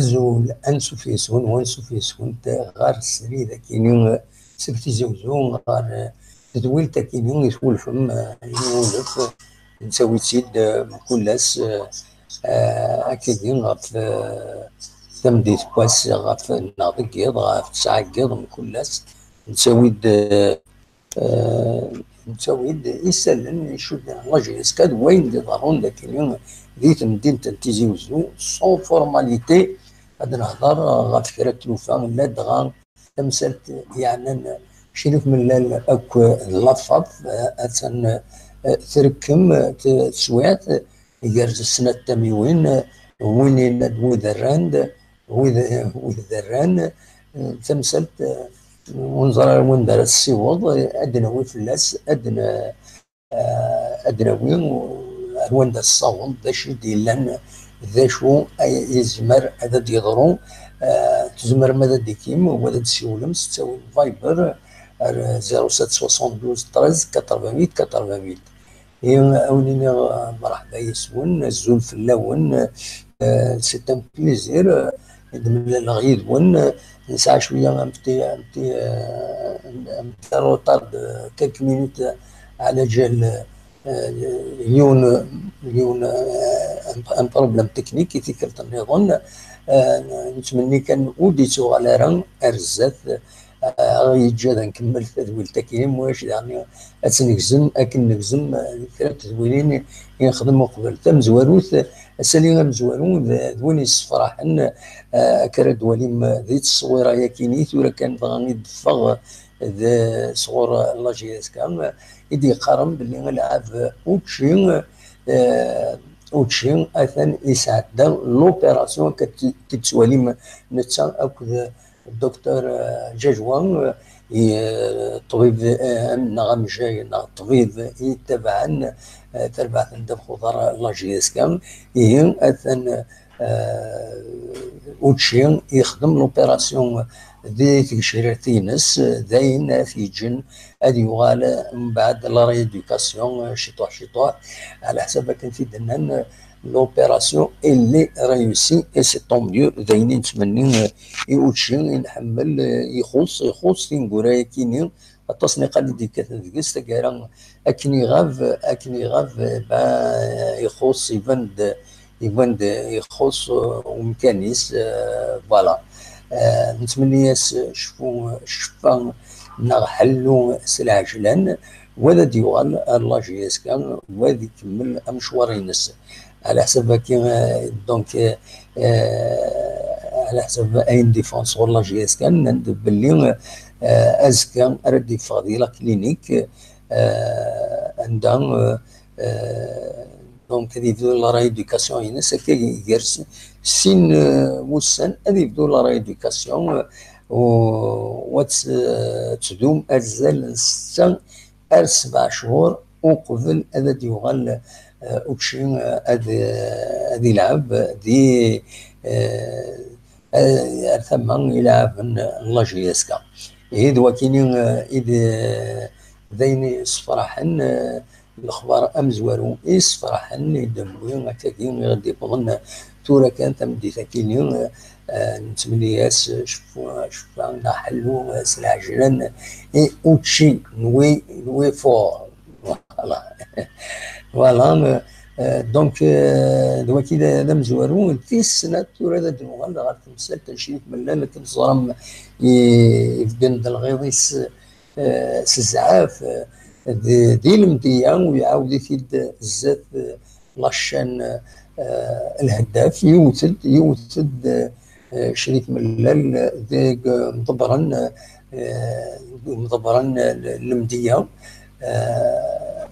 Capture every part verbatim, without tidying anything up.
Azul, ansuf yes-wen, wansuf yes-went ɣer srid akini seg Tizi Uzzu, ɣer tedwilt akini i twulfem, eh, i wulef, nettawi-tt-id, eh, mkul ass, eh, eh, akkagi ɣef, eh, tameddit n wass, ɣef, neɣ deg yiḍ, ɣef tesɛa n yiḍ mkul ass, nettawi-d, eh, eh, nettawi-d isallen icudden la J S K d wayen d-iḍerrun dakini di temdint n Tizi Uzzu, sans formalité. Ad nehder ɣef kra n tlufa, ladɣa tamsalt yeɛnan Crif Mellal akk d Lafaf, eh, attan, eh, trekkem, eh, t-, teswiɛt gar snat tamiwin, eh, win yenna-d wid rran-d, wid, wid d-rran, eh, tamsalt, eh, ur neẓri ara wanda ara tessiweḍ, eh, ad d-nawi fell-as, ad n-, eh, ad d-nawi, eh, ar wanda tessaweḍ, d acu i d-yellan, d acu ay yezmer ad d-yeḍru. Eh, tzemrem ad d-tikim, u ad d-tessiwlem s ttawil Viber ar zéro sept soixante-douze treize quatre-vingt-huit quatre-vingt-huit. I awen-iniɣ, eh, mreḥba yes-wen, azul fell-awen. Eh, c'est un plaisir, eh, ad d-mlaleɣ yid-wen. Eh, nesɛa cwiya un petit, un petit, eh, un petit retard de quelques minutes, eh, ɛla ǧal, eh, yiwen, yiwen, eh, un, un problème technique i tikkelt nniḍen. Eh, nettmenni kan ur d-ittuɣal ara ar zdat, aɣ-yeǧǧa ad nkemmel tadwilt-agi, mulac daɣen ad tt-negzem, akken negzem, eh, kra n tedwilin i nexdem uqbel. Tamezwarut, asali amezwaru d, d win yessefraḥen, eh, akka ara d-twalim, eh, di tteswira-yakini, tura kan dɣa i d-teffeɣ, eh, d sɣur, eh, la J S K, eh, i d-yeqqaren belli alɛab učči, eh, učči atan yesɛedda l'opération akka t-, t-, tettwalim netta akked Docteur, eh, Jajwa, eh, i, eh, ṭṭbib, eh, neɣ amejjay neɣ ṭṭbib i yettabaɛen, eh, tarbaɛt n ddabex uḍar la J S K, ihi atan, eh, učči yexdem l'opération di tgecrirt-ines, d ayen ad t-yeǧǧen ad yuɣal mbeɛd la rééducation, eh, ciṭuḥ ciṭuḥ, ɛla ḥsab akken t-id-nnan, eh, l'opération elle est réussie et c'est tant mieux, d ayen i nettmenni, eh, i učči i nḥemmel, eh, ixuṣ, ixuṣ tineggura-yakini, aṭas n iqal i d-yekkaten deg-s, taggara akken iɣab, akken iɣab, eh, ba, ixuṣ, iban-d, iban-d ixuṣ, eh, umkan-is, eh, voilà. Eh, nettmenni-as cfu-, ccfa neɣ ḥellu s lɛejlan, wa ad d-yuɣal ar la J S K, wa ad ikemmel amecwar-ines. Ɛla ḥsab-agi, eh, donc, eh, eh, ɛla ḥsab ayen d-iffɣen sɣur la J S K, nnan-d belli, eh, azekka ara d-iffeɣ di la clinique, eh, anda, eh, eh, donc ad yebdu la rééducation-ines, akka gar s-, sin, eh, wussan ad yebdu la rééducation, eh, u, u ad tt-, eh, tdum azal n setta ar sebɛa cchur uqbel ad d-yuɣal, eh, učči, eh, ad, eh, ad ilɛeb di, eh, eh, ar tama ilɛaben n la J S K. Ihi d wakini, eh, i d, eh, d ayen yessefraḥen, eh, lexbar amezwaru i yessefraḥen i d-newwi akkagi i ɣ-d-iwwḍen tura kan tameddit-akini, eh, nettmenni-as cfu-, cfa neɣ ḥellu, eh, s lɛejlan i učči n wi, n wi fort. Voilà. Voilà, euh, euh, donc, euh, d waki d, d amezwaru. Tis snat tura ad d-nuɣal ɣer temsalt n Crif Mellal, akken teẓram, i, ibeggen-d lɣiḍ-is, euh, s zzɛaf, euh, d, di lemdiya, u iɛawed-it-id zdat, euh, la chaîne, euh, Lheddaf, yewwet-d, yewwet-d, euh, eh, Crif Mellal deg, eh, mḍebbren, eh, deg mḍebbren, eh, n lemdiya, eh,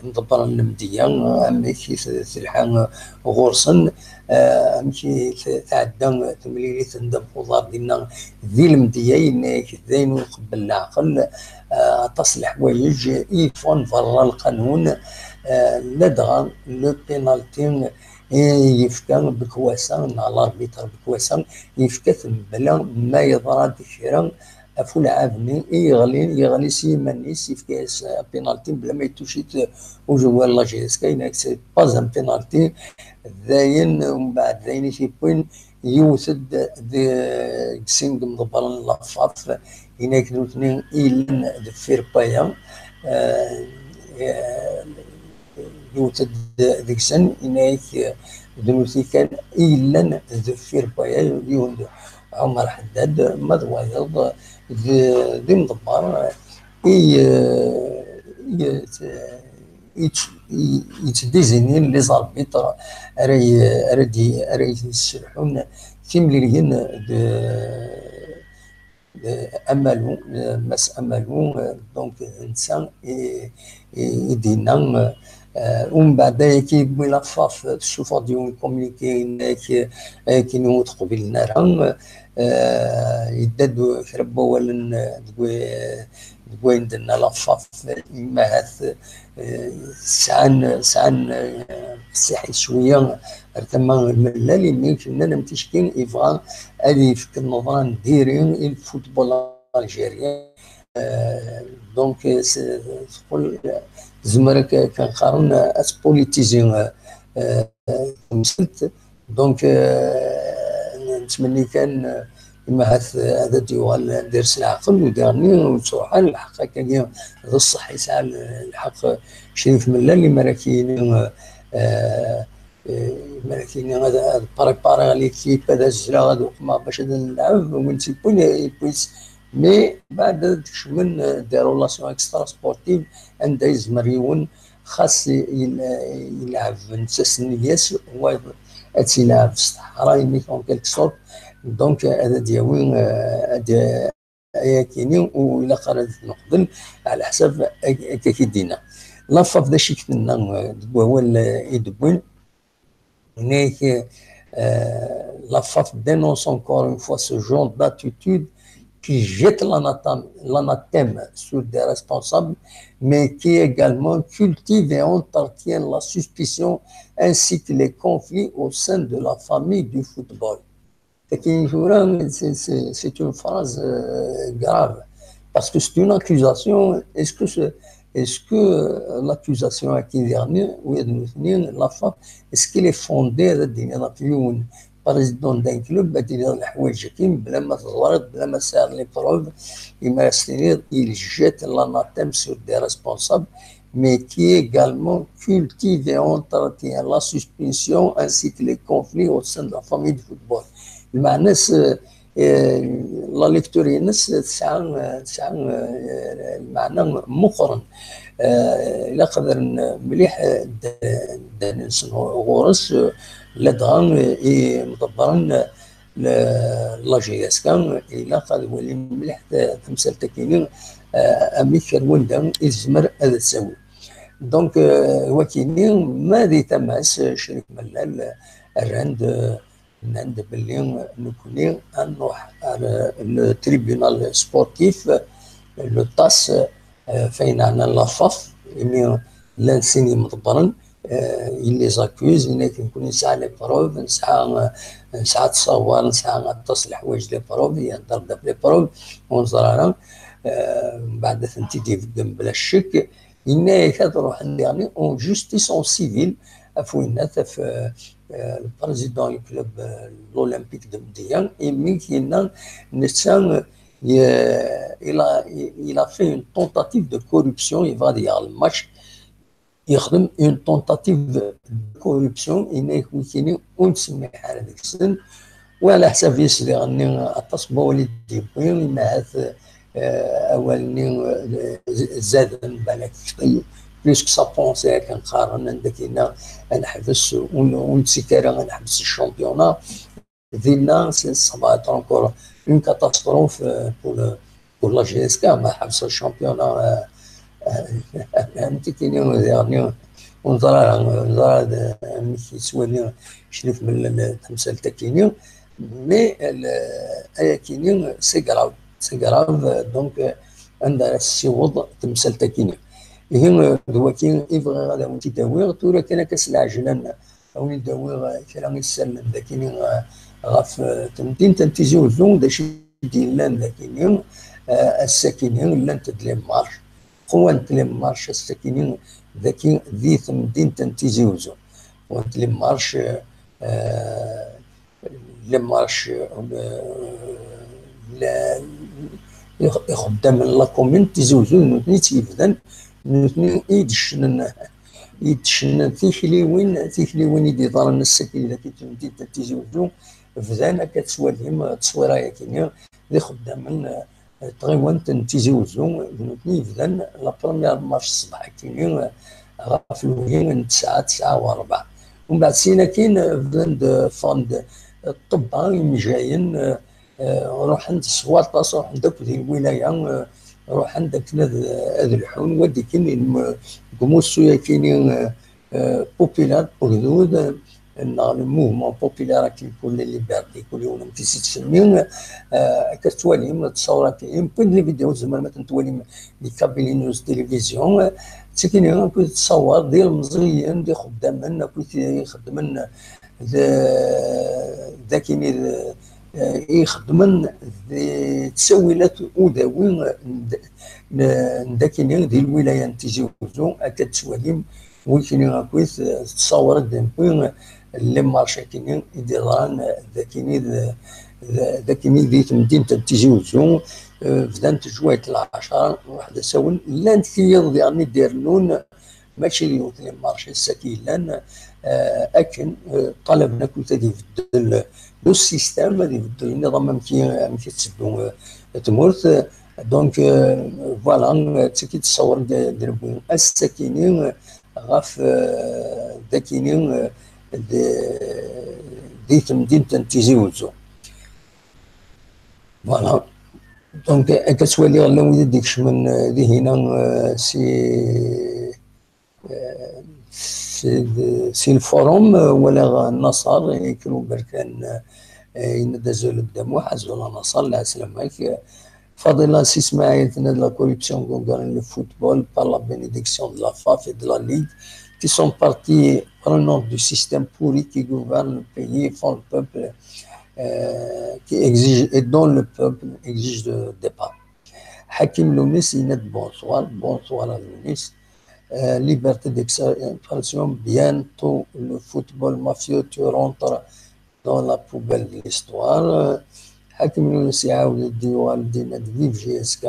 mḍebbren lemdiya, amek i t-, telḥa ɣur-sen, eh, amek i t-, tɛedda temlilit n ddabex uḍar dinna di lemdiya, yenna-yak d ayen ur iqebbel leɛqel, eh, aṭas n leḥwayeǧ i yeffɣen berra lqanun, eh, ladɣa le penalty i yefka Bekwasa, neɣ l'arbitre Bekwasa, yefka-t mebla ma yeḍra-d kra ɣef ulɛab-nni i yeɣlin, yeɣli s yiman-is, yefka-yas apinalti mebla ma yettucit ujewwal n la J S K, yenna-ak c'est pas un penalty, d ayen, umbeɛd d ayen i t-yewwin, yiwet-d deg sin n yimḍebbren n Lafaf, yenna-k d nutni i yellan deffir waya, eh, eh, yiwet-d deg-sen, yenna-k d nutni kan i yellan deffir waya, yiwen d Ɛumer Ḥeddad, ma d wayeḍ d, d imḍebber i, eh, i, i, i yettdizinin les arbitres ara y-, ara d-, ara yesselḥun timliliyin d, d Amalu, eh, Mass Amalu, eh, donc, d netta i, i, i d-yenna, eh, umbeɛd ayagi yewwi Lafaf, tessufeɣ-d yiwen communiqué, yenna-k, eh, ayagi ur t-qbilen ara, eh, yedda-d kra n wawalen, eh, deg wi-, deg wayen d-tenna Lafaf, imahat, eh, sɛan, sɛan, eh, qessiḥit cwiya ar tama n Mellal, imi nnan am ticki yebɣa ad yefk nneḍra n diri i lfutbol algérien. Eh, donc, eh, s-, teqqel, eh, tezmer ad k-, kan qqaren, eh, ad tpolitizi, eh, eh, temsalt. Donc, eh, nettmenni kan, eh, imahat, eh, ad d-yuɣal ad d-ires leɛqel, u daɣen ur yettruḥ ara lḥeqq akkagi, d ṣṣeḥ yesɛa lḥeqq Crif Mellal, imi ara k-yini, eh, eh, imi ara k-yini ad, ad prépariɣ l'équipe, ad azzleɣ, ad uqmeɣ bac ad nlɛeb, win tt-yewwin, yewwi-tt. Mais beɛd ad d-kecmen, eh, des relations extra-sportives, anda yezmer yiwen xas i-, il-, ilɛeb netta s nniya-s, wayeḍ ad tt-ilɛeb s teḥra, imi en quelque sorte, donc, ad d-yawi, eh, ad d-, ayakini, u ilaq ara d-neqbel ɛla ḥsab ak-, akka k-id-yenna. Lafaf d acu i k-tenna, eh, deg wawal, eh, i d-wwin, yenna-k, eh, Lafaf dénonce encore une fois ce genre d'attitude qui jette l'anathème, l'anathème sur des responsables, mais qui également cultive et entretient la suspicion ainsi que les conflits au sein de la famille du football. Tagi tura, c'est, c'est, c'est une phrase, euh, grave. Parce que c'est une accusation. Est-ce que c'est, est-ce que, euh, l'accusation à qui dernier, oui, Lafaf, est-ce qu'elle est fondée, ad d-tiniḍ ɣef yiwen président d'un club, ad d-tiniḍ leḥwayeǧ-agi, bla ma teẓriḍ, bla ma tesɛiḍ les preuves, imi ara s-tiniḍ, il jette l'anathème sur des responsables, mais qui également cultive et entretient la suspicion ainsi que les conflits au sein de la famille du football. Lmeɛna-s, eh, la lecture-ines tesɛa, tesɛa, eh, lmeɛna meqqren. Eh, ilaq ad rren mliḥ, eh, ddan-nsen ɣur-s, eh, ladɣa, eh, imḍebbren, eh, la J S K, ilaq ad walin mliḥ ta-, tamsalt-agi-nni, eh, amek ar wanda i tezmer ad tawi. Donc, eh, wakini, ma di tama-s, eh, Crif Mellal, eh, rran-d, eh, nnan-d belli, eh, nekni ad nruḥ ar, eh, le tribunal sportif, eh, le TAS, eh, f ayen ɛnan Lafaf, imi llan sin yimḍebbren, eh, il les accuse, yenna-k nekni nesɛa les preuves, nesɛa, eh, nesɛa ttṣawar, nesɛa aṭas n leḥwayeǧ les preuves, yehder-d ɣef les preuves, ur neẓri ara, eh, mbeɛd ad tent-id-ibeggen bla ccek, yenna-yak ad ruḥen diɣen en justice en civil, ɣef winnat, ɣef, eh, le président du club, eh, l'Olympique de Médéa, imi yenna netta, eh, il a, il a fait une tentative de corruption, yebɣa ad yaɣ le match, yexdem une tentative de corruption, yenna-yak wikini ur nettsemmiḥ ara deg-sen. Wa ɛla ḥsab-is diɣen-nni aṭas n wawal i d-yewwi, imahat, eh, awal-nni, eh, z-, zaden, balak, plus que ça pense, akken qqaren, anda k-yenna ad neḥbes, ur n-, ur nettekk ara ad neḥbes le championnat. Dinna, c'est, ça va être encore une catastrophe, euh, pour le, pour la J S K, ma ḥebseɣ le championnat, euh, euh, am tikini, ur neẓri ara, ur neẓri ara d-, amek yettwali Crif Mellal tamsalt-agi-nni, mais le, ayagi-nni, c'est grave, c'est grave, euh, donc, euh, anda ara tessiweḍ temsalt-agi-nni. Ihi, euh, d waki i bɣiɣ ad awen-t-id-awiɣ, tura kan akka s lɛejlan, a wen-id-awiɣ, eh, kra isallen dagini, eh, ɣef, eh, temdint n Tizi Uzzu, d acu i d-yellan dagini, eh, ass-akini, llant-d les marches, qwant les marches ass-akini, dagi di temdint n Tizi Uzzu. Qwant les marches, eh, eh, les marchés, euh, la, ix-, ixeddamen n la commune n Tizi Uzzu, d nutni i tt-yebdan, d nutni i d-ccnen, i d-ccnen tikliwin, tikliwin i d-iḍran ass-agi dagi di temdint n Tizi Uzzu, bdan akka tettwalim tteswira-agi-nni d ixeddamen, eh, n tɣiwant n Tizi Uzzu, d nutni i yebdan la première marche ṣṣbeḥ-agi-nni, eh, ɣef lwagi n tesɛa, tesɛa u ṛebɛa. Umbeɛd syin akkin, eh, bdan-d, eh, ffɣen-d, eh, ṭṭebba, imejjayen, eh, eh, ruḥen-d s waṭas, ruḥen-d akk di lwilaya, eh, ruḥen-d akken ad, ad lḥun, wa d-ikkin deg umussu-agi-nni, eh, eh, populaire, ugdud, eh, neɣ le mouvement populaire akken pour les libertés, kul yiwen amek i s-yettsemmi, eh, akka tettwalim ttṣawra-agi. Yewwi-d les vidéos, tzemrem ad ten-twalim di Kabylie News Télévision, eh, d tikini akkit ttṣawar d ilemẓiyen, d ixeddamen, akkit ixeddmen d, d akini d, eh, ixeddmen di ttawilat udawi n d-, n, n dakini di lwilaya n Tizi Uzzu, akka tettwalim wikini akkit, eh, tettṣawar-d mkwi les marchés-akini i d-iḍran, eh, dakini d, d, dakini di temdint n Tizi Uzzu, eh, bdant jwayet lɛecṛa, waḥed asawen, llant tiyiḍ diɣen i d-irennun, mačči d yiwet les marchés ass-agi yellan, eh, akken, eh, ṭalaben akkit ad ibeddel le système, ad ibeddel nniḍam amek i, amek i tetteddu, eh, tmurt. Donc, eh, voilà, eh, d tagi i d-ssawren d, d rebbi ass-akini, eh, ɣef, eh, dakini, eh, d, di temdint n Tizi Uzzu. Voilà. Donc, akka ttwaliɣ llan wid i d-ikecmen, eh, dihina, eh, si, eh, si, si lforum, eh, walaɣ Naṣer, yekker uberkan, eh, yenna-d azul a Dda Muḥ, azul a Naṣer, lɛeslama-k. Fadila Si Smaɛil tenna-d la corruption gouverne le football par la bénédiction de la faf et de la ligue qui sont parties prenantes du système pourri qui gouverne le pays, font le peuple, euh, qui exige et dont le peuple exige de départ. Hakim Lounis yenna-d bonsoir, bonsoir à Lounis. Euh, liberté d'expression, bientôt le football mafieux tu rentres dans la poubelle de l'histoire. Hakim Lounis iɛawed-d yuɣal-d yenna-d vive J S K.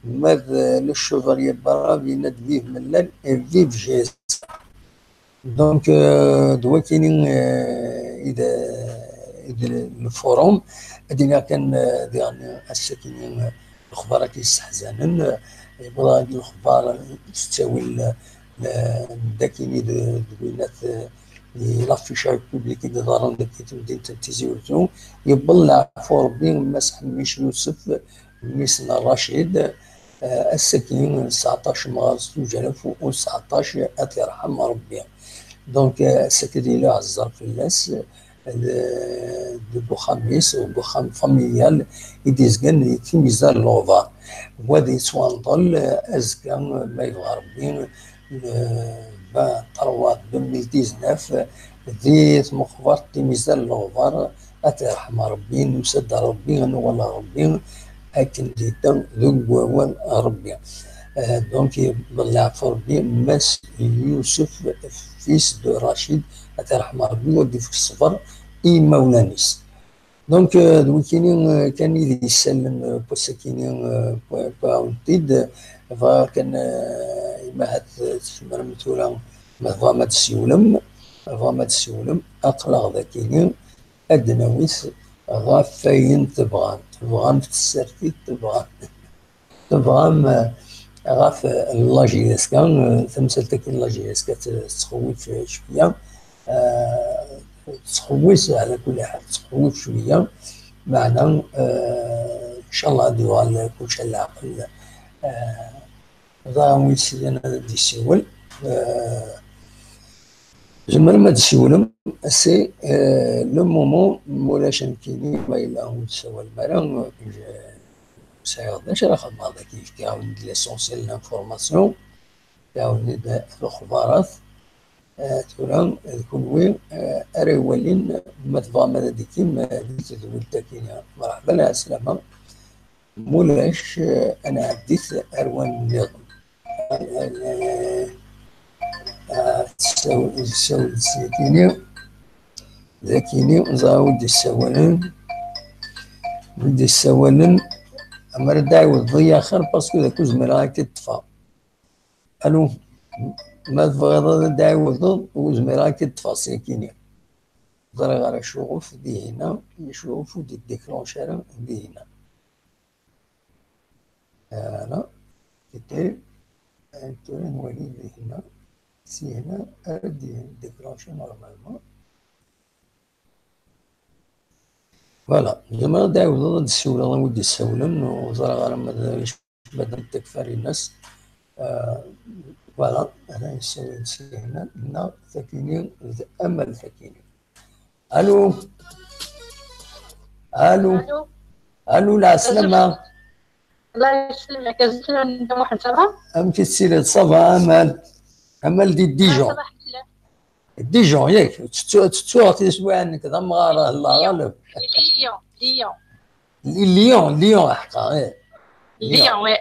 Ma d le Chevalier Barra yenna-d vive Mellal et vive J S K. Donc, euh, d wakini, euh, i d, i d lforum. Ad iniɣ kan, euh, diɣen ass-akini, euh, lexbar-agi yesseḥzanen, euh, yewweḍ-aɣ-d lexbar s ttawil, euh, d akini d, d winat, euh, di l'affichage public i d-iḍerren deg temdint n Tizi Uzzu. Yewweḍ leɛfu Rebbi, Mass Ḥemmic Yusef, mmi-s n Racid, eh, ass-agi, sɛeṭṭac Mɣer zuǧ alaf u sɛeṭṭac, ad t-yerḥem Rebbi. Donc, eh, ass-agi ad yili aɛezzer fell-as, eh, deg uxxam-is, deg uxxam familial i d-yezgan di Timizal n Luɣbar. Wa ad yettwanḍel, eh, azekka, eh, ma yebɣa Rebbi, eh, le vingt-trois deux mille dix-neuf, eh, di tmeqbert Timizal n Luɣbar, ad t-yerḥem Rebbi, nusa-d ɣer Rebbi, ad nuɣal ɣer Rebbi, akken d-yedda deg wawal n Rebbi. Eh, donc, yewweḍ leɛfu Rebbi, Mass Yusef, fils de Rachid, ad t-yerḥem Rebbi, u ad d-ifk ṣṣber i yimawlan-is. Donc, eh, d wikini, eh, kan i d isalen, eh, n wass-akini, eh, n waɛuntid, bɣiɣ kan, eh, ma ahat, eh, tzemrem tura, ma tebɣam ad d-tsiwlem, ma tebɣam ad d-tsiwlem, aql-aɣ dakini, ad d-nawi ɣef wayen tebɣam. Tebɣam tasertit, tebɣam, tebɣam, eh, ɣef, eh, la J S K, eh, tamsalt-agi n la J S K tt-, tettxewwif, eh, cwiya, eh, tettxewwis, ɛla kulli ḥal, tettxewwif cwiya, meɛna, eh, ncallah ad yuɣal kulci ar leɛqel, eh, Dɣa win yeslan ad d-yessiwel. Euh, tzemrem ad d-tessiwlem, c'est, euh, le moment, ma ulac nekkini, ma yella ur tessawalem ara, euh, je-, ur sɛiɣ d acu ara xedmeɣ dagi, fkiɣ-awen-d l'essentiel, l'information, fkiɣ-awen-d lexbarat. Euh, tura, d kunwi, euh, ara iwalin, ma tebɣam ad d-tikim, euh, di tedwilt-agi. Merḥba, lɛeslama. Mulac, eh, ad nɛeddi ar wayen nniḍen. Eh, eh, eh, tessawel, tessawel-d s yakini. Dakini, ẓer wi d-yessawalen. Wi d-yessawalen, amer ad d-ɛiwdeḍ i axir, parce que d akud zmireɣ ad k-id-ṭṭfeɣ. Alo, ma tebɣiḍ ad d-ɛiwdeḍ, ur zmireɣ ad k-id-ṭṭfeɣ s yakini. Ẓriɣ ara acuɣef dihina, acuɣef ur d-iddiklanc ara dihina. Voilà. C'était, euh, tura nwali dihina. Sihina ara d-iddiklanci normalement. Voilà. Zemreɣ ad d-ɛiwdeɣ ad d-ssiwleɣ i wid d-issawlen, ur ẓriɣ ara ma d, ma d takfarinas. Euh, voilà. Ara yessawlen sihina, neɣ takini, d amal takini. Alo. Alo. Alo. Alo, lɛeslama. Allah yesselmek, azul a Dda Muḥend, ça va? Amek i tettiliḍ? Ça va, amal? Amal di Dijon. Ça va, alhamdulillah. Dijon, yak. Tettu-, tettuɣ tiswiɛin nekk d amɣar, Allah ɣaleb. Lyon, Lyon. Lyon, Lyon, aḥeqqa, eh. Lyon, ouais.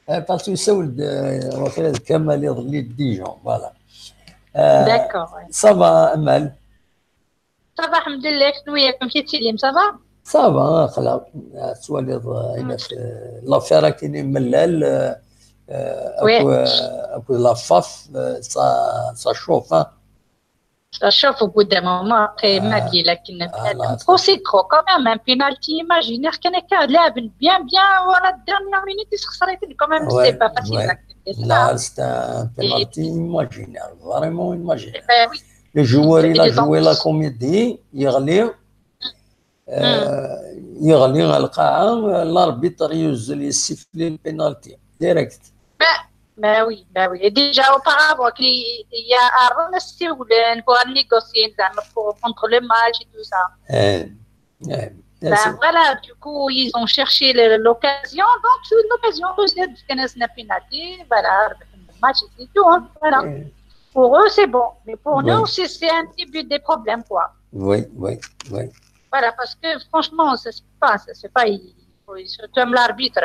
Eh, parce que yessawel-d, eh, waqila d Kamal iḍelli d Dijon, voilà. Eh, d'accord, ouais. Ça va, amal? Ça va, alhamdulillah, kenwi amek i tettilim, ça va? Ça va, aql-aɣ, eh, tettwaliḍ, eh, aynak, eh, l'affaire akken imellal, eh, eh, oui, akked, eh, akked la faf, eh, ça, ça chauffe, hein. Ça chauffe au bout d'un moment, après, ah, ma di lakin, ah, là, trop, c'est trop, quand même, un penalty imaginaire, kan akka, laɛben bien, bien, voilà, dernière minute, yessexser-iten, quand même, ouais, c'est pas facile, ouais, d'accepter ça. Là, c'est un penalty imaginaire, vraiment imaginaire. Ben oui. Le joueur, il a joué la comédie, yeɣli, euh, yeɣli ɣer lqaɛa, l'arbitre yuzzel yessifli le penalty, direct. Bah, bah oui, bah oui. Et déjà auparavant, il y a avant, on a pour négocier, pour, contre le match et tout ça. Eh, eh, bien sûr. Ben voilà, du coup, ils ont cherché le, l'occasion. Donc, c'est une occasion, le penalty, voilà, le match, c'est tout, hein, voilà. Eh. Pour eux, c'est bon. Mais pour nous, c'est, c'est un petit peu des problèmes, quoi. Oui, oui, oui. Voilà, parce que franchement, ça se passe, c'est pas, il faut, surtout même l'arbitre,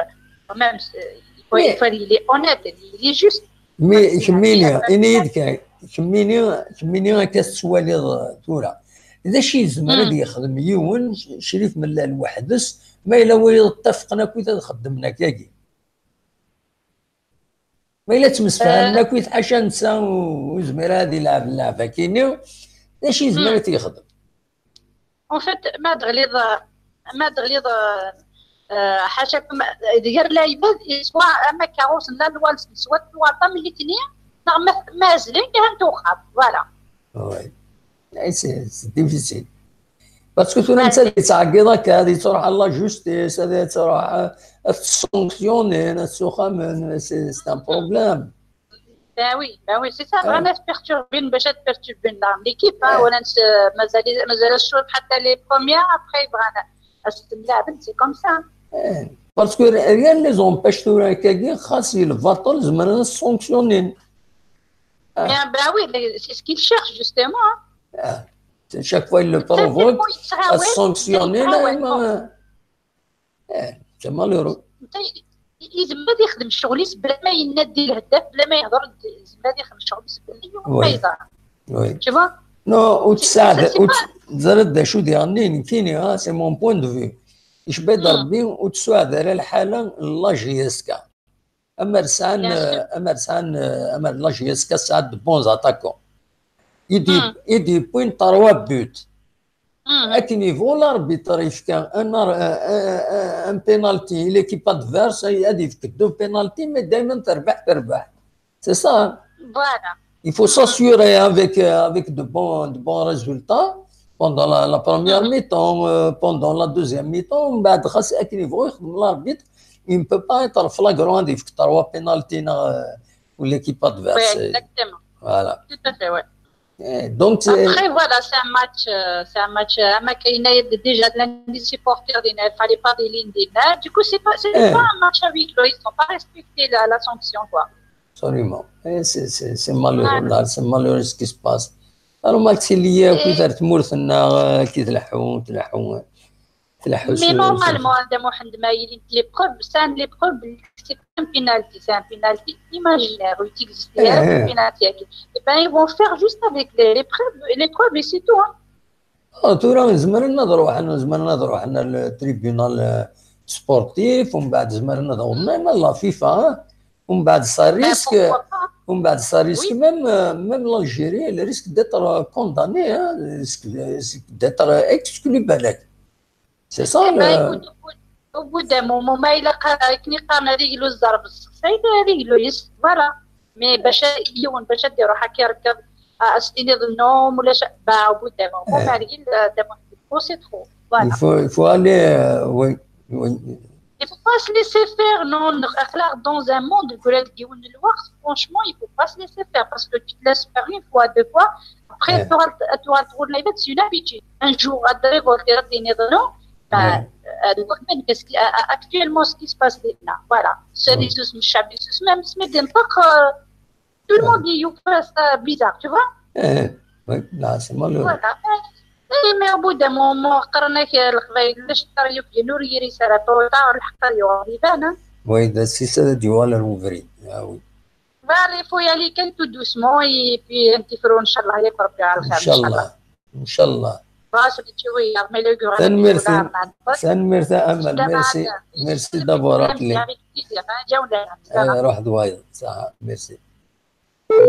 quand même, c'est, il faut, il faut, il est honnête, il est juste. Mais kemmini, ini-yi-d kan, kemmini, kemmini akka tettwaliḍ, eh, tura. D acu yezmer ad yexdem yiwen, Crif Mellal weḥd-s, ma yella wayeḍ ttafqen akkit ad xeddmen akkagi? Ma yella ttemsefhamen akkit, ḥaca netta ur yezmir ad ilɛeb llɛeb akini, d acu yezmer ad t-yexdem? En fait, ma d-teɣliḍ, ma d-teɣliḍ, eh, ḥaca-kem, d gar lɛibad, yeswa ama karusen la lwal s leswat n waṭam, litni, neɣ ma, ma zlin, kan tuɣab, voilà. Oui. Eh, c'est, c'est difficile. Parce que tura netta ad yettɛeggiḍ akka, ad yettruḥ à la justice, ad yettruḥ, eh, ad t-ssanctionnin, ad t-ssuxamen, c'est, c'est un problème. Ben oui, ben oui, c'est ça, bɣan ad perturben, bac ad perturben la, l'équipe, hein, wala mazal, mazal ccɣel ḥatta les premières, après bɣan ad ten-laɛben, c'est comme ça. Eh, parce que rien ne les empêche tura akkagi, xas i lbaṭel, zemren ad t-ssanctionnin. Ah. Ben, ben oui, c'est ce qu'ils cherchent, justement, hein. Ah. Chaque fois, ils le provoquent, à sanctionner, là, eh, c'est malheureux. Yezmer ad yexdem ccɣel-is bla ma yenna-d i lheddaf, bla ma yehder-d, yezmer ad yexdem ccɣel-is bla yiwen ma yeẓra. Oui. Tu vois? Non, ur tesɛa, ur tes-, ẓriḍ d acu diɣen, nekkini, ah, c'est mon point de vue. Icebba-d Rebbi, ur tesɛiḍ ara lḥala n la J S K. Amer sɛan, amer sɛan, amer la J S K tesɛa de bons attaquants. I d-, i d-yewwin trois buts. Akken yebɣu l'arbitre yefka un ar-, un, un, un penalty i l'équipe adverse, ad yefk deux penalty, mais daymen terbeḥ, terbeḥ. C'est ça, hein? Voilà. Il faut s'assurer avec, euh, avec de bons, de bons résultats pendant la, la première mi-temps, euh, pendant la deuxième mi-temps, mbeɛd xas akken yebɣu yexdem l'arbitre, il ne peut pas être flagrant ad yefk trois penalty neɣ, euh, ou l'équipe adverse. Oui, exactement. Voilà. Tout à fait, ouais. Eh, donc, c'est... Après, voilà, c'est un match, euh, c'est un match, euh, ama kayna déjà de l'indisciplin, il fallait pas de l'indina. Du coup, c'est pas, c'est pas un match à huis clos, ils n'ont pas respecté la, la sanction, quoi. Absolument. Eh, c'est, c'est, c'est malheureux, là, c'est malheureux ce qui se passe. Alors, ma tili, eh, akkit ar tmurt-nneɣ, eh, ki tleḥḥu, tleḥḥu, tleḥḥu. Mais normalement, Dda Muḥend, ma yili l'épreuve, c'est un, l'épreuve, c'est pas un penalty, c'est un penalty imaginaire, il existe, eh, un penalty. Eh ben, ils vont faire juste avec les, les preuves, les preuves et c'est tout, hein. Ah, tura zemren ad ruḥen, zemren ad ruḥen ar le tribunal, euh, sportif, ومن بعد zemren ad awḍen même la FIFA, hein. ومن بعد ça risque, ومن بعد ça risque même, euh, même l'Algérie, elle risque d'être condamnée, hein, risque, risque d'être exclue, بالك. C'est ça. Eh ben, le écoute, au bout, au bout d'un moment, ما إلا قا-، كني قارن هذيك لو الزرب السقسايد، هذيك لو يس، voilà. Mais باش يون، باش ديرو حكي ركب، آه، استني ظنهم ولا شيء، bah, au bout d'un moment, ما عليه، آه، d'un moment, c'est trop. Voilà. Il faut, il faut aller, euh, oui, oui. Il faut pas se laisser faire, non, أخلاق dans un monde, يقول لك ديون الوقت، franchement, il faut pas se laisser faire, parce que tu te laisses faire une fois, deux fois, après, tu auras, tu auras le problème, c'est une habitude. Un jour, غادي révolter, غادي ينوض، non, bah, euh, le problème, qu'est-ce qui, euh, actuellement, ce qui se passe, là, voilà. C'est des sous-, même, mais des, euh, tout le monde, il fait ça bizarre, tu vois. Eh, oui, là, c'est malheureux. Voilà. Eh, mais au bout d'un moment, قرنك الخبايل، لاش تريو في نور يري سارة طوطا، الحق يوم يبان. Oui, c'est ça, tu vois, le ouvrier. Ah oui. Voilà, il faut y aller كان tout doucement, et puis un petit front, إن شاء الله، ياك ربي على خير، إن شاء الله. إن شاء الله. Bah, c'est le tueur, mais le grand, tanemmirt, tanemmirt a Amal, merci, merci d'avoir appelé. Avec plaisir, hein, جاونا. Eh, روح دوايض، صح، merci.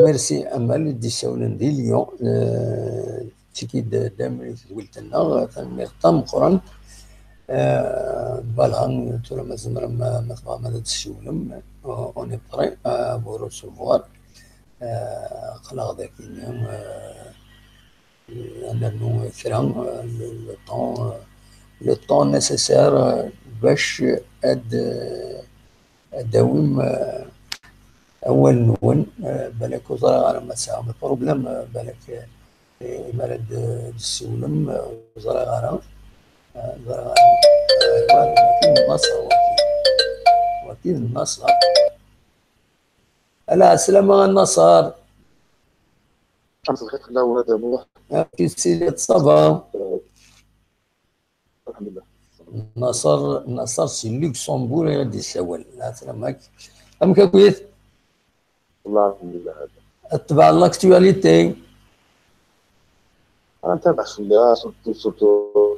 Merci Amal, i d-isawlen di Lyon, euh, tiki-d dayem i tedwilt-nneɣ, tanemmirt tameqqrant. Euh, voilà, tura ma tzemrem, ma, ma tebɣam ad d-tessiwlem, euh, on est prêt à vous recevoir. Euh, aql-aɣ dagi, euh, ad nernu kra, euh, le, le temps, euh, le temps nécessaire, euh, bac ad, euh, ad d-tawim, euh, awal-nwen, euh, balak ur ẓriɣ ara ma tesɛam problème, euh, balak, euh, imi ara d-, d-tessiwlem, euh, ur ẓriɣ ara, euh, ur ẓriɣ ara. Euh, wagi d Naṣer, wagi. Wagi d Naṣer. Ala, ɛeslama a Naṣer. Amek i tiliḍ, ça va? Alḥemdulillah. Naṣer, Naṣer si Luxembourg i d-isawal. Ɛeslama-k. Amek akkit? Wallah, alḥemdulillah. Tebɛeḍ l'actualité? Ah, ntabaɛ fell-as, surtout, surtout,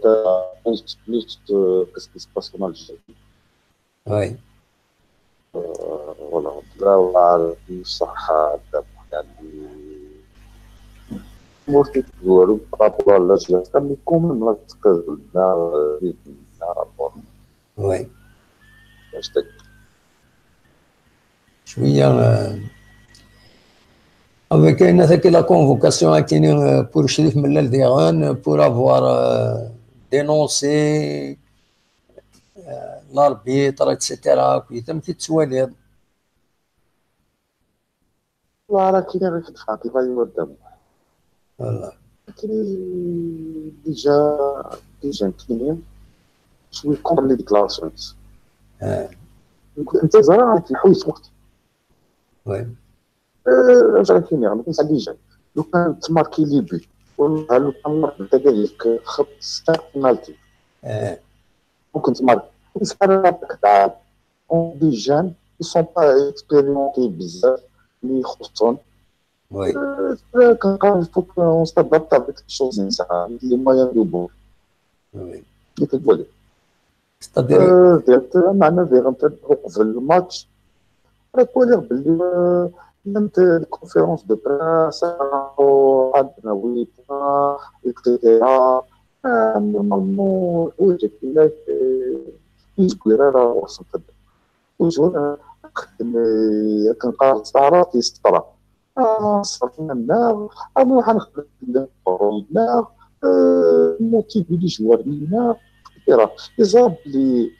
plus, plus, euh, qu'est-ce qui se passe en Algérie. Oui. Euh, voilà. Ddwa ṣṣeḥḥa, يعني. Par rapport à l'âge, mais quand même, là, c'est que, là, euh, là, bon. Oui. Cwiya, euh, avec une, avec la convocation, euh, pour Cherif Mellal diɣen, pour avoir, euh, dénoncé, euh, l'arbitre, et cetera. Amek i tettwaliḍ? Voilà, كاين غير كتفاقي، غير ودام. Voilà. كاين déjà، déjà كاين شوية contre les déclarations. آه. يمكن أنت زرا غادي تنحوي في وقت. Oui. آه، اش غادي كاين؟ ما كاينش عندي جاي. لو كان تماركي لي بي، والله لو كان مارك انت قال لك خط ستة بنالتي. آه. ممكن تماركي. بصح راه راك تعرف. Des jeunes, ils sont pas expérimentés بزاف اللي يخصهم. Oui. Euh, كنقال il faut qu'on s'adapte avec les choses نتاع les moyens de bord. Oui. اللي كنقول لك. C'est-à-dire, euh, درت معنا دير انت قبل الماتش. راك ولي باللي، آه، même la conférence de presse، آه، عندنا ويتا، et cetera. آه، normalement، الحوايج هكا، آه، يزكو راه راه وصلت. وزوين، آه، نخدم، آه، كنقرا الزهرة في السطرة. آه، صرفنا النار، آه، نروح نخدم القرون النار، آه، موتيفي لي جوار النار، et cetera. إزاب لي،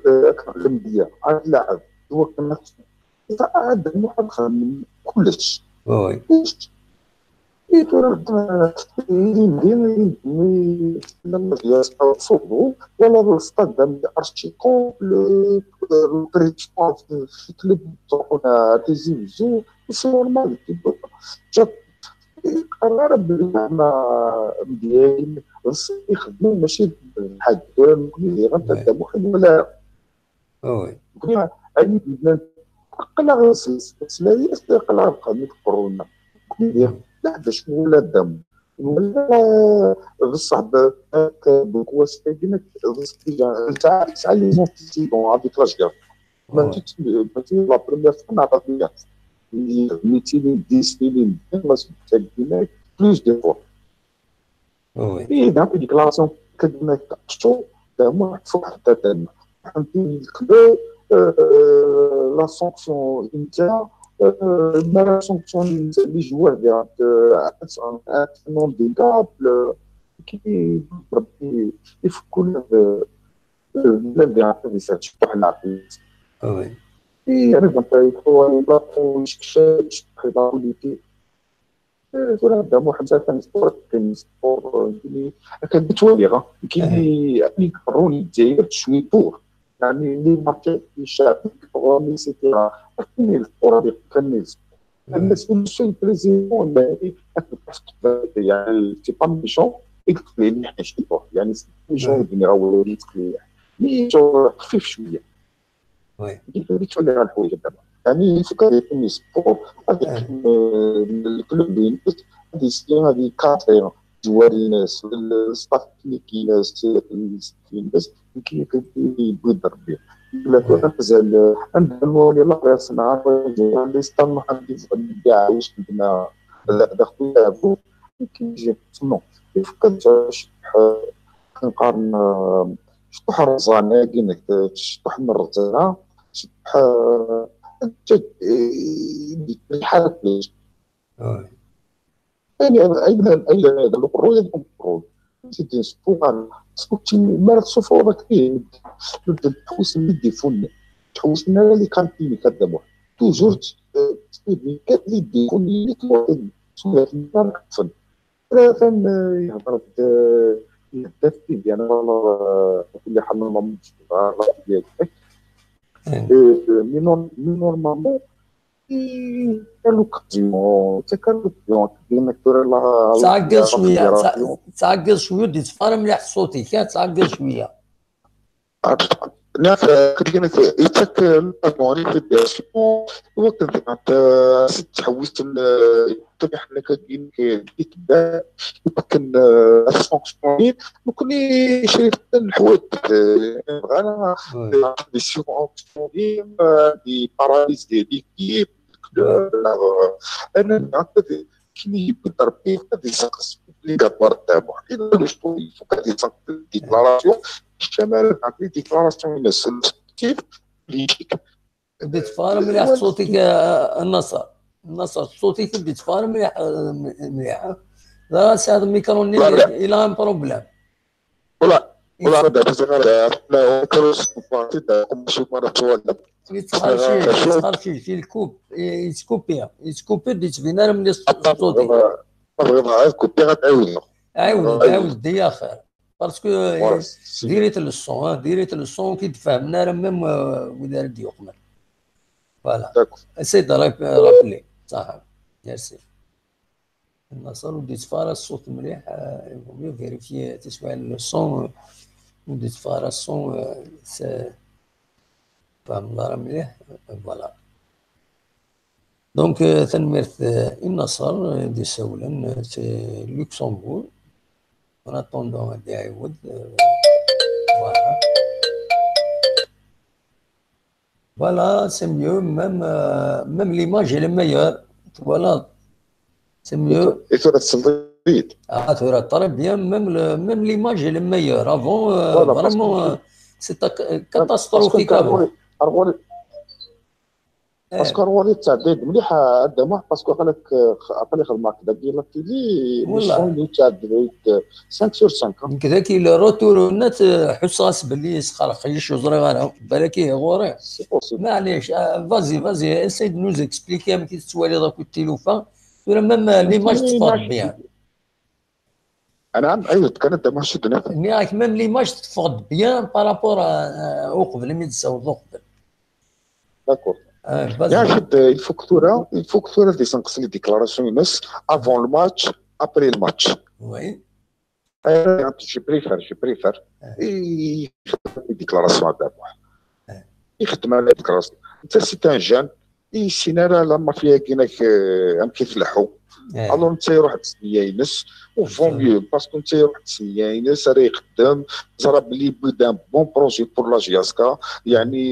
آه، كان المدية، عاد لاعب، هو كان عاد نروح نخدم كلش. Oui. كلش. إي، tura، آه، يدي، يدي، يدي، لما جا صوبو، ولا الستاد دام أرشي كومبل، البريتشوار في الكلوب تاعنا تيزي وزو، c'est normal. جات قرار بلي زعما مديالين خصهم يخدموا، ماشي بحال الدول، ممكن يدير غير تاع واحد ولا Oui. كنا عيد البلاد، قلنا غير سلس-، سلايس، قلنا غير قانون كورونا. كنا لا، باش هو لا دم. ولا بصح ب- ب- بكواس كاين بصح ديجا انت عارف تسعى لي زونتيسيدون هذيك لاج كاف. ماشي ماشي لا بروميير فوا نعطيك ميتين ديس ميتين ما سبتك بلوس دي فوا. وي اي داك ديكلاراسيون كدنا كتشو دابا فوق حتى تما. فهمتي؟ نقدروا لا سانكسيون انت ما لا سانكسيون لي جوار ديال ان هانديكاب كي ربي يفكوا لنا بلا ديال هذا الشيء حنا عارفين. وي اي انا كنت يقول لا بوليتيك. كل هذا محمد كان سبور كاين سبور كاين كان بتوالي غا كاين اللي اللي يقرون الجزائر شوي بور يعني اللي ما كاينش شعب كبرون ايتترا كاين الكره اللي كان الناس كل شيء بريزيدون يعني سي با ميشون يقتل لي حنا شي بور يعني سي ميشون يدير هو اللي يقتل لي مي جو خفيف شويه وي كيف اللي تولي غا الحوايج دابا يعني فكره يكون سبور هذاك الكلوب بين هذه السنه هذه كاترين جواري الناس الستاف تكنيكي الناس الناس كي يبغي يضرب بيه لا كنت مازال عندنا نولي لا بيرسون عارف لي ستان ما عندي كاع واش كنا دخلوا يلعبوا كي يجي نو كنت شطح نقارن شطح رزانة كينك شطح من الرزانة شطح الحالة وي يعني ايضا ايضا هذا القرون يكون قرون سيدي سبوغان سكوتي ما راه سوفور كثير نبدا نحوس من يدي فن تحوس من انا اللي كان فيني كذا توجور تسيبني كان اللي يدي فن اللي كنت سمعت من الطفل كان يهضر يهدف فيه يعني والله كل حال ما مش ديالك مي نورمالمون كان لوكازيون حتى كان لوكازيون ديما كثر الله تعقل شويه تع- تعقل شويه ودي تفارم مليح صوتك يا تعقل شويه لا كتلقينا يتاك المغرب في الداسيون وكنت انت ست تحوست تبع حنا كاين كيت كان فونكسيونيل ممكن شريت الحوايج بغانا دي سيغ فونكسيونيل دي باراليز دي ليكيب انا كاين يبدا ربي يبدا يسقس لي كابار تاعو الا لو شطو يفوق هاد يسقس ديكلاراسيون الشمال عطي ديكلاراسيون ينسى كيف ليجيك بديت تفارم مليح صوتك آه، النصر النصر صوتك بديت تفارم مليح آه، مليح لا سي هذا الميكرو لا، لا. الى ان بروبليم ولا ولا راه دابا صغار كانوا سبارتي تاعكم شي مره تولى يتخرشي يتخرشي في الكوب يتكوبي يتكوبي بديت بينا ملي صوتي بغيت كنت غتعاود عاود عاود دي اخر باسكو ديريت لو سون ديريت لو سون كي تفهمنا راه ميم ودار ديوقنا فوالا داكور اسي دو رابلي صح ميرسي النصر وديت فارا الصوت مليح فو ميو فيريفي تسمع لو سون وديت فارا الصون فهم الهضره مليح فوالا دونك تنميرت النصر دي سولن سي لوكسمبورغ en attendant غادي يعاود فوالا Voilà, c'est mieux. Même, euh, même l'image, elle est meilleure. Voilà, c'est mieux. اي ثورة الصديد Ah, tu vois, très bien. Même, le, même l'image, elle est meilleure. Avant, euh, Voilà, parce vraiment, que- euh, c'était catastrophique avant. ارغول باسكو ارغول تعديت مليح عندها مح باسكو قال لك عطاني خدمه هكذا قال لك لي والله. لي تعديت خمسة سور خمسة كذاك الروتور النت حس راس باللي يسخر خيش وزري غير بالك ايه غوري سي بوسيبل معليش آه، vas-y vas-y essaye de nous expliquer كي تتوالي داك التلوفه ولا même l'image تفرق bien نعم ايوه كانت دابا شي دنا mais même l'image تفرق bien par rapport à آه، وقبل ملي تساوض وقبل داكور آه، يا vas-y شد الفوكتوره الفوكتوره دي سنقص لي ديكلاراسيون يونس افون الماتش ابري الماتش oui انا جو بريفير جو بريفير آه. اي ديكلاراسيون هذا آه. يخدم على ديكلاراسيون انت سي ان جان اي سينا لا لا مافيا كيناك ام كيفلحوا Alors netta iruḥ d ssniya-ines, u vaut mieux parce que netta iruḥ d ssniya-ines ara iqeddem, teẓra belli yewwi-d un bon projet pour la J S K. Yeɛni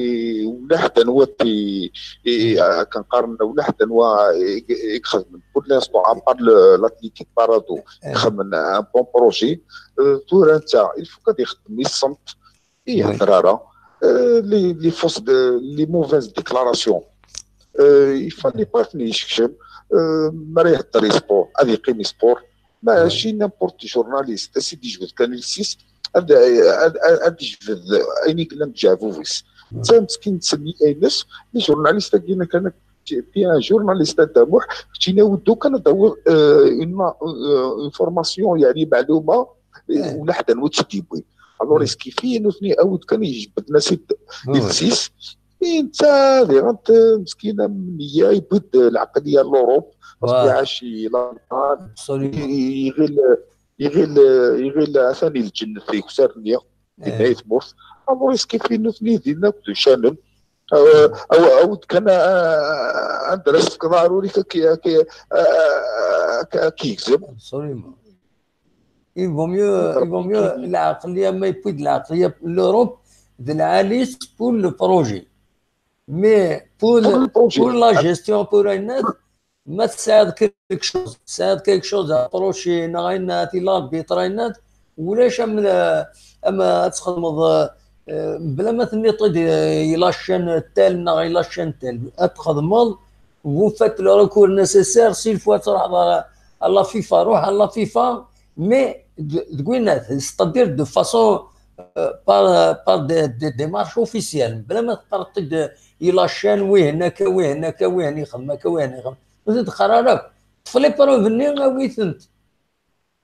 ula ḥedd anwa i, i, akken qqaren, ula ḥedd anwa i, i ixedmen pour l'instant à part l'athlétique Paradou, ixedmen un bon projet. Tura netta il faut ad ixeddem i ṣṣemt, i yehder ara, les, les fausses, les mauvaises déclarations. Il fallait pas ad ten-yeskcem. Mi ara ihedder i sport, ad yeqqim i sport. Mačči n'importe journaliste, ad s-id-yejbed kan iles-is, ad, ad, ad, ad yejbed ayen i yellan deg ujeɛbub-is. Netta meskin ttsenni-ines, les journalistes-agi kan, t'es un journaliste a Dda Muḥ, keččini awi-d kan ad tawiḍ une, une information, yeɛni meɛluma, ula ḥedd anwa i tt-id-yewwin. Alors est-ce que fi nutni awi-d kan yejbed-as-id iles-is, netta diɣen meskin am nniya yewwi-d lɛeqliya n l'Europe, parce que iɛac i l'Allemagne, iɣil, iɣil, iɣil atan i lǧennet deg usar-nni, dinna i tmurt. Alors est-ce que fi nutni dinna akked ucanen, awi-d kan anda ara s-tefkeḍ aɛrur-ik ad k-yegzem. Il vaut mieux, il vaut mieux lɛeqliya ma yewwi-d lɛeqliya l'Europe d lɛali-s pour le projet. Mais pour, pour la gestion, pour ayen, ma tesɛiḍ quelque chose, tesɛiḍ quelque chose à approcher, neɣ ayen, ti l'arbitre ayen, ulac am, am ad txedmeḍ, bla ma tenniḍ-id i la chaîne telle neɣ i la chaîne telle. Ad txedmeḍ, vous faites le recours nécessaire, s'il faut ad truḥeḍ à la FIFA, ruḥ à la FIFA, mais deg winat, c'est-à-dire de façon, par, par des, des démarches officielles, bla ma teqqareḍ-id i la chaîne, wihin akka, wihin akka, wihin ixdem akka, wihin ixdem. Ur t-id-qqar ara akk. Ṭṭef les preuves-nni, awi-tent.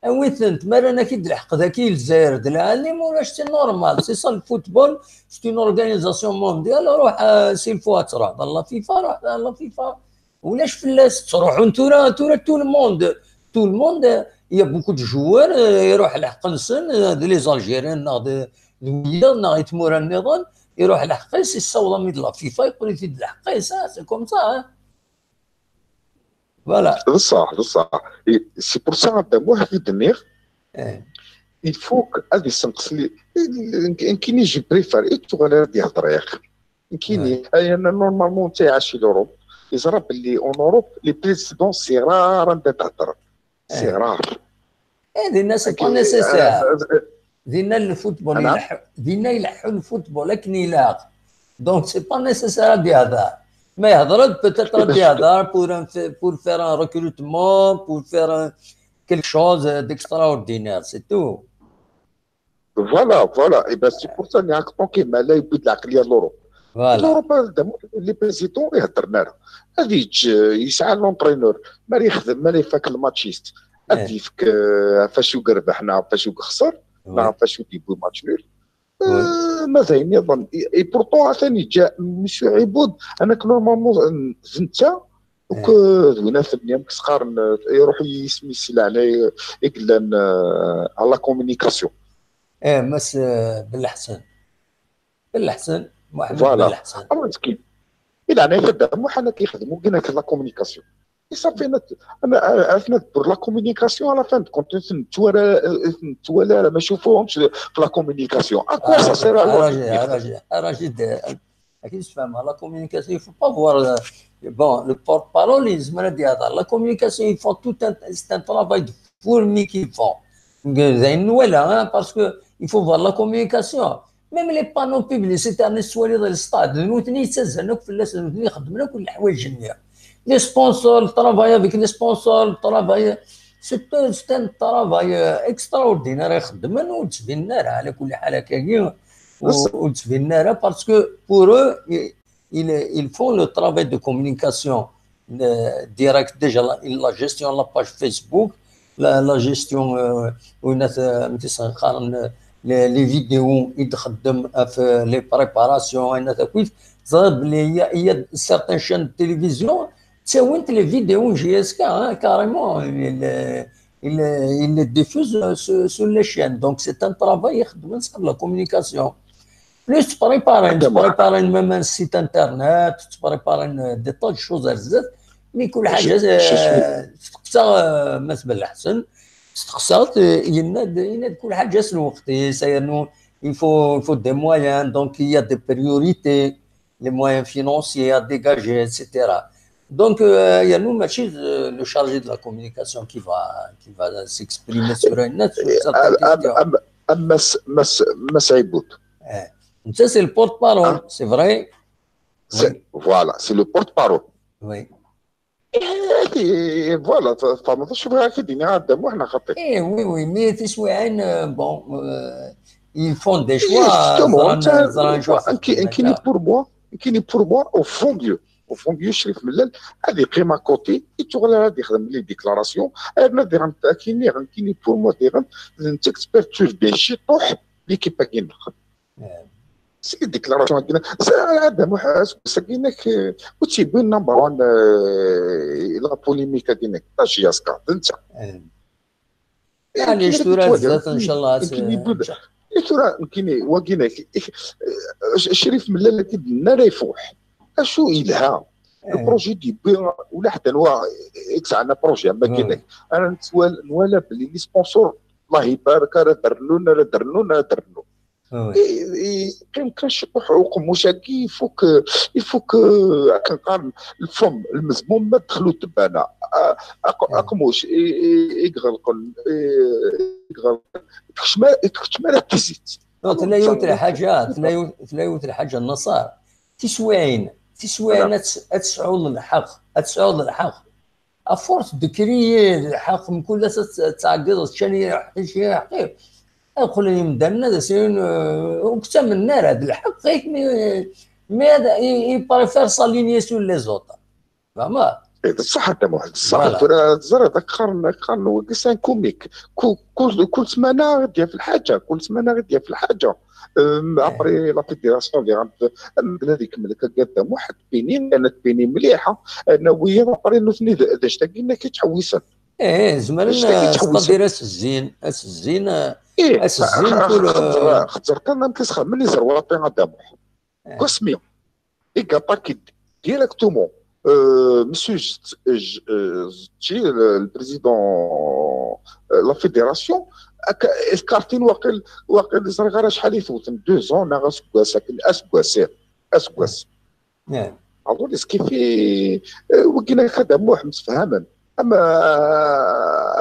Awi-tent, ma rran-ak-id lḥeqq dagi i Lezzayer d lɛali, ma ulac, c'est normal, c'est ça le football, c'est une organisation mondiale, ruḥ, s'il faut ad truḥeḍ à la FIFA, ruḥ à la FIFA. Ulac fell-as, ttruḥun tura, tura tout le monde, tout le monde, il y a beaucoup de joueurs, iruḥ lḥeqq-nsen, d les Algériens neɣ d, d wiyaḍ neɣ i tmura nniḍen, iruḥ lḥeqq-is, issaweḍ-am-id la FIFA, yeqqel-it-id lḥeqq-is, c'est comme ça. Voilà. D ṣṣeḥ, d ṣṣeḥ. C'est pour ça a Dda Muḥ i d-nniɣ, il faut que ad yessenqes li, nekkini je préfère i tuɣal ara d-yehder yak. Nekkini, normalement netta iɛac i l'Europe, yeẓra belli en Europe les présidents c'est rare anda d-heddren. C'est rare. Eh, dinna c'est pas nécessaire. Dinna le football, dinna ileḥḥu le football akken ilaq. Donc c'est pas nécessaire ad yehder. Ma yehder-d, peut-être ad yehder pour, pour faire un recrutement, pour faire quelque chose d'extraordinaire, c'est tout. Voilà, voilà. Et ben c'est pour ça, tant que ma la yewwi-d lɛeqliya n l'Europe. Voilà. L'Europe, les présidents, ad yeǧǧ, yesɛa l'entraîneur. Mi ara yexdem, mi ara ifak le matchiste, ad yefk ɣef wacu i yerbeḥ neɣ ɣef wacu i yexṣer, neɣ ɣef wacu i d-yewwi match nul. Ma d ayen nniḍen. Et pourtant atan yeǧǧa Monsieur Iboud, anak normalement d netta, d winat-nni amek s-qqaren, iruḥ yisem-is si leɛnaya, i yellan à la communication. Eh, Mass Belleḥsen. Belleḥsen, Muḥemmed Belleḥsen. I leɛnaya-k a Dda Muḥ, anak yexdem wigin akken la communication. Et ça fait, pour la communication, à la fin de compte, ur ten-nettwali ara, ma ncufuhomx la communication. À quoi ça sert alors? Rajid, la communication, il faut pas voir, bon, le porte-parole, il se met à dire, la communication, ils font tout un, c'est un travail de fourmi qu'ils font. Voilà, hein, parce que il faut voir la communication. Même les panneaux publicitaires, les stades, nous, les sponsors, le travail avec les sponsors, le travail, c'est un, c'est un travail extraordinaire. Parce que pour eux, ils, ils font le travail de communication direct, déjà la, la gestion de la page Facebook, la, la gestion, euh, les, les vidéos, les préparations, il y a, il y a certaines chaînes de télévision, c'est les vidéos J S K, hein, carrément, ils, ils, ils les diffusent sur, sur les chaînes. Donc c'est un travail de la communication. Plus tu prépares, tu prépares même un site internet, tu prépares des tas de choses à dire. Mais كل حاجة تستقصى مات بن الحسن، تستقصات، يناد يناد كل حاجة س الوقت، c'est-à-dire il faut, il faut des moyens, donc il y a des priorités, les moyens financiers à dégager, et cetera. Donc, euh, il y a nous, ماشي le chargé de la communication qui va, qui va s'exprimer sur une note, sur certaines questions. أما مس مس مس عبود. Ça, c'est le porte-parole, c'est vrai. Voilà, c'est le porte-parole. Oui. Voilà, فما شوف غير كي دينا هذا مو احنا خطير. ايه oui oui mais tiswiɛin, bon, ils font des choix. كاين pour moi, كاين pour moi au fond Dieu, au fond Dieu شريف ملال هذه قيمه كوتي يتغلى هذه يخدم les déclarations. انا دير كاين كاين pour moi دير نتكسبير تشوف des شي طوح l'équipe كاين. C'est des déclarations كاين هذا محاسب سكينك وتيبين number one la polémique كاين طاش يا سكاط انت. يعني شتو راه زات ان شاء الله. ترى كاين وكاين شريف ملال كيدنا راه يفوح اشو يلها le projet دي بي ولا حتى نوا اكس عندنا projet ما كاين. انا نتوال نوالا بلي les sponsors الله يبارك راه درنون راه درنون راه درنون. يمكن كان شي حقوق مشاكي يفوك يفوك كنقارن الفم المزموم ما دخلوا تبانا اقموش يغلقوا يغلقوا تكشمال تكشمال تزيد. تلايوت الحاجه تلايوت الحاجه النصارى تسوين تسوين تسعود الحق تسعود الحق افورس دو كريي الحق من كل تعقد تشاني حقي. اقول لهم دارنا سين وكتمنا هذا الحق غير مي مي هذا يبريفير ساليني سو لي زوطر. فهمت؟ بصح انت محمد الصح ترى زرت قرن قرن وكسان كوميك كل كل سمانه غاديه في الحاجه كل سمانه غاديه في الحاجه. Après la fédération اللي غنبدا هذيك ملكه قاده واحد بيني انا تبيني مليحه انا ويا après نوثني داش تاكينا كيتحوسن. ايه زمان تقدر اسزين اسزين ايه اسزين كل خزر كان كيسخر مني زرواطي غدا محمد قسمي اي كاباكي ديريكتومون مسيو جي البريزيدون لا فيديراسيون اسكارتين واقيل واقيل زرغاره شحال يفوتن دو زون ناغ اسكواس اسكواس اسكواس. الوغ سكيفي وكينا خدم واحد متفهما اما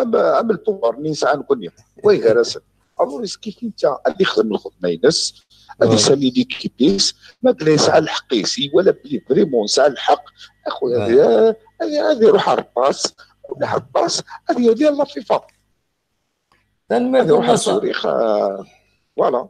اما اما البوفوار اللي يسعى نكون وي غرس. الوغ سكيفي انت اللي يخدم الخدمه ينس اللي يسالي ليكيبيس ما بلا يسعى الحق يسي ولا بلي فريمون يسعى الحق. اخويا هذه هذه روح الرباص ولا الرباص هذه هذه لا فيفا. تنميرت النصر. فوالا.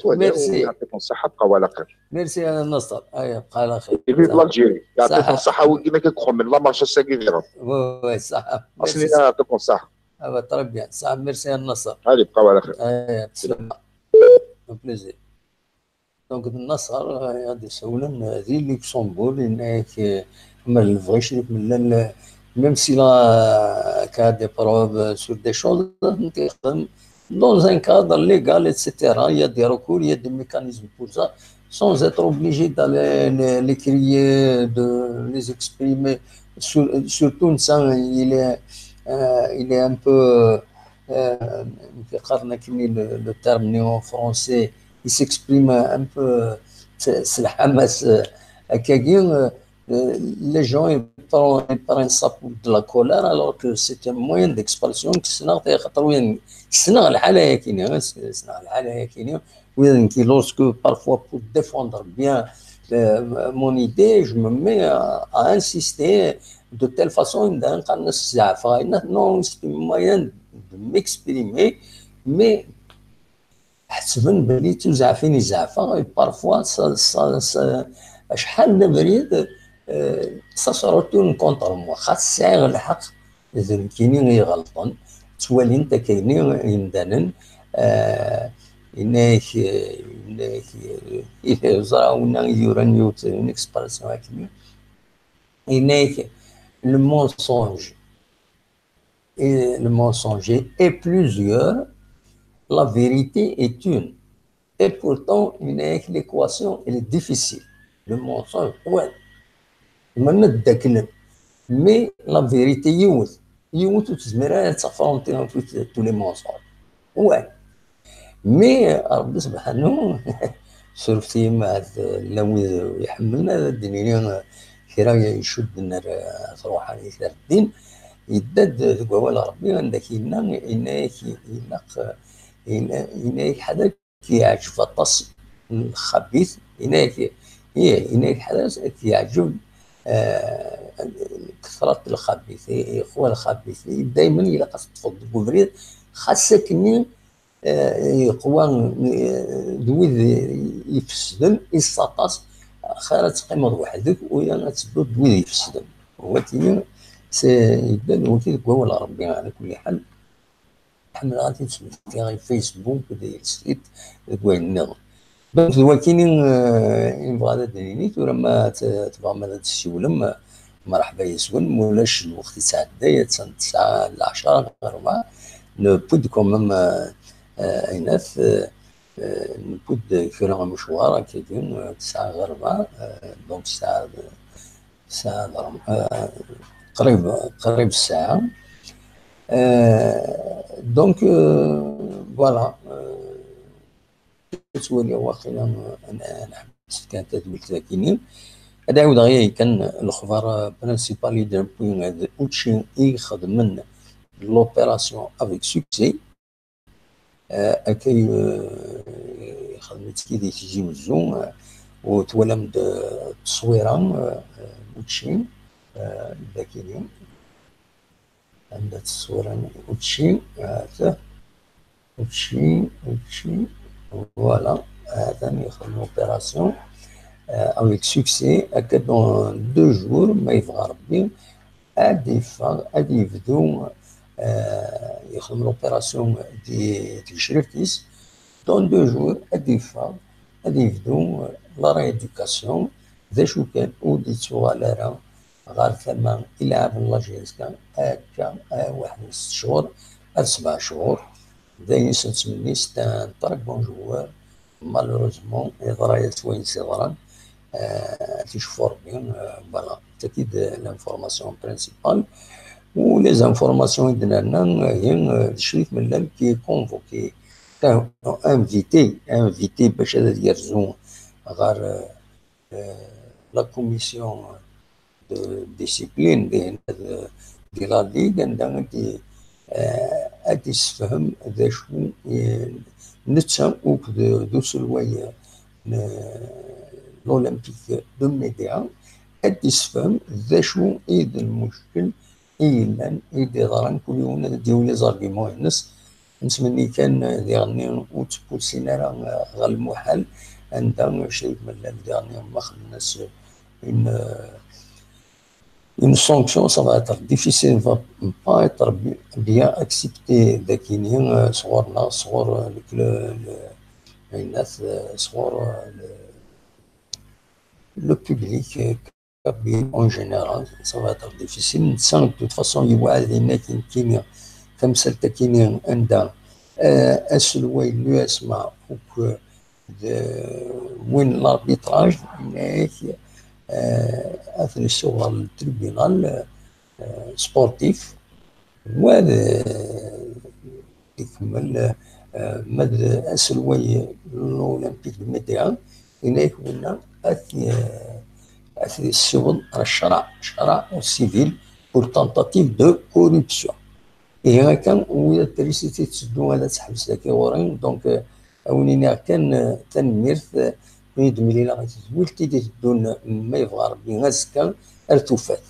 ميرسي. يعطيكم الصحه بقاو على خير. ميرسي يا النصر. اي بقى على خير. فيف لالجيري يعطيكم الصحه ويدينا كيكون من لا مارش الساكيفيرا. وي صح. اصلي يعطيكم الصحه. ايوا تري بيان صح. ميرسي يا النصر. هذه بقاو على خير. اي بسلامه. بليزير. دونك النصر غادي يسولن دي لوكسمبورغ لانك ما نبغيش من même si la كا des preuves sur des choses نخدم dans un cadre légal, et cetera. Il y a des recours, il y a des mécanismes pour ça, sans être obligé d'aller les, les crier, de les exprimer. Sur, surtout ça, il est, euh, il est un peu, euh, le, le terme néo-français, il s'exprime un peu, c'est le Hamas, euh, les gens ils prennent, ils prennent ça pour de la colère, alors que c'est un moyen d'expression. Qui lorsque parfois pour défendre bien euh, mon idée, je me mets à, à insister de telle façon, non, c'est un moyen de m'exprimer, mais ḥesben belli ttuzɛafin i zeɛfeɣ, parfois ça, ça, ça, acḥal d abrid, ça se retourne contre moi. Xas sɛiɣ lḥeqq, d nekkini i iɣelṭen. Ttwalin-t akkayni yimdanen, yenna-yak, yenna-yak, ẓra winna i yuran yiwet une expression akkenni, yenna-yak le mensonge et le mensonge est plusieurs, la vérité est une. Et pourtant, l'équation, elle est difficile. Le mensonge, ouais. Même d'accord. Mais la vérité yiwet, yiwet ur tezmir ara ad taffronter tous les mensonges. Ouais. Mais Ṛebbi subḥanu, surfet-iyi ma ahat llan wid iḥemmlen ad d-nini kra icudden ar, ar truḥanit, ar ddin. Yedda-d deg wawal n Ṛebbi anda k-yenna, yenna-yak ilaq, yenna-yak ḥader k-yeɛǧeb aṭas lxabit, yenna-yak, ih, yenna-yak ḥader k-yeɛǧeb, eh, kthrat lxabit, i-, iqwa lxabit. Daymen ilaq ad teṭṭfeḍ deg ubrid, xas akkenni, eh, iqwa, eh, d wid ifesden, i s aṭas, xir ad teqqimeḍ weḥd-k, uya ad tedduḍ d wid ifesden. Wagi, s-, yedda d wagi deg wawal n Ṛebbi, ɛla kulli ḥal. Ḥemmleɣ ad t-id-smektiɣ i Facebook, di site, deg wayen nniḍen. Donc, d wakini, eh, i nebɣa ad d-nini, tura ma t-, tebɣam ad d-tessiwlem, eh, mṛeḥba yes-wen, ma ulac lweqt yettɛedday, attan tesɛa lɛecṛa ɣer ṛebɛa, newwi-d quand même, eh, eh, aynat, eh, eh, newwi-d kra amecwar akkagi, eh, tesɛa ɣer ṛebɛa, eh, donc tesɛa, tesɛa ɣer ṛebɛa, eh, qrib, qrib ssaɛa. Eh, donc, eh, voilà, eh, ttwaliɣ waqila, eh, n-, nḥebbes kan tadwilt dagini. Ad ɛiwdeɣ yakan lexbar, eh, principal i d-newwi d učči i ixedmen l'opération avec succès. Eh, akka, eh, ixdem-itt Tizi Wezzu, eh, u twalam-d, eh, tteswira, eh, eh, n učči, eh, dagini. Anda tteswira n učči, eh, ta-, učči, učči, voilà, atan ixdem l'opération, eh, avec succès, akka dans deux jours, ma yebɣa Ṛebbi, ad yeffeɣ, ad yebdu, eh, yexdem l'opération di tecrirt-is. Dans deux jours, ad yeffeɣ, ad yebdu, eh, la rééducation. D acu kan, ur d-yettuɣal ara ɣer tama ilɛaben n l'âge-is kan, akka, eh, waḥed n sett cchur ar sebɛa cchur. D ayen i s-nettmenni, c'est un très bon joueur. Malheureusement, yeḍra-yas wayen s-yeḍran. Eh, ad t-icfu Ṛebbi, eh, voilà. Tagi d l'information principale. U les informations i d-nerna, eh, d Crif Mellal qui est convoqué, eh, invité, invité bac ad yerzu ɣer, eh, eh, la commission de discipline di, di la Ligue, anda ad d-, eh, ad d-yessefhem d acu, eh, netta akked d uselway n l'Olympique de Médéa, ad d-yessefhem d acu i d lmuckel i yellan, i d-yeḍran, kul yiwen ad d-yawi les arguments-ines. Nettmenni kan, eh, diɣenni ur ttpulsin ara, eh, ɣer lmuḥal, anda Crif Mellal diɣenni ma xedmen-as une, euh, une sanction, ça va être difficile, va pas être bi-, bien accepté dagini, euh, sɣur-neɣ, sɣur, euh, le, le, le, le, euh, sɣur, euh, le, le public, euh, kabyle en général, ça va être difficile. Netta, de toute façon, yewɛed yenna-k nekkini, tamsalt-akini anda, euh, aselway n l'U S M A, ou que d win n l'arbitrage, yenna-yak, euh, ad ten-isuɣ ɣer le tribunal, euh, sportif, wa d, ikemmel, euh, ma d aselway n l'Olympique de Médéa, yenna-yak winna ad t-, ad t-yessiweḍ ɣer ccreɛ, ccreɛ civil pour tentative de corruption. Ihi akka, wid ad trisiti tetteddu ad teḥbes dagi ɣur-i. Donc, euh, a wen-iniɣ kan, euh, tanemmirt, euh, mi d-mlileɣ i tedwilt i d-iteddun, ma yebɣa Ṛebbi, azekka ar tufat.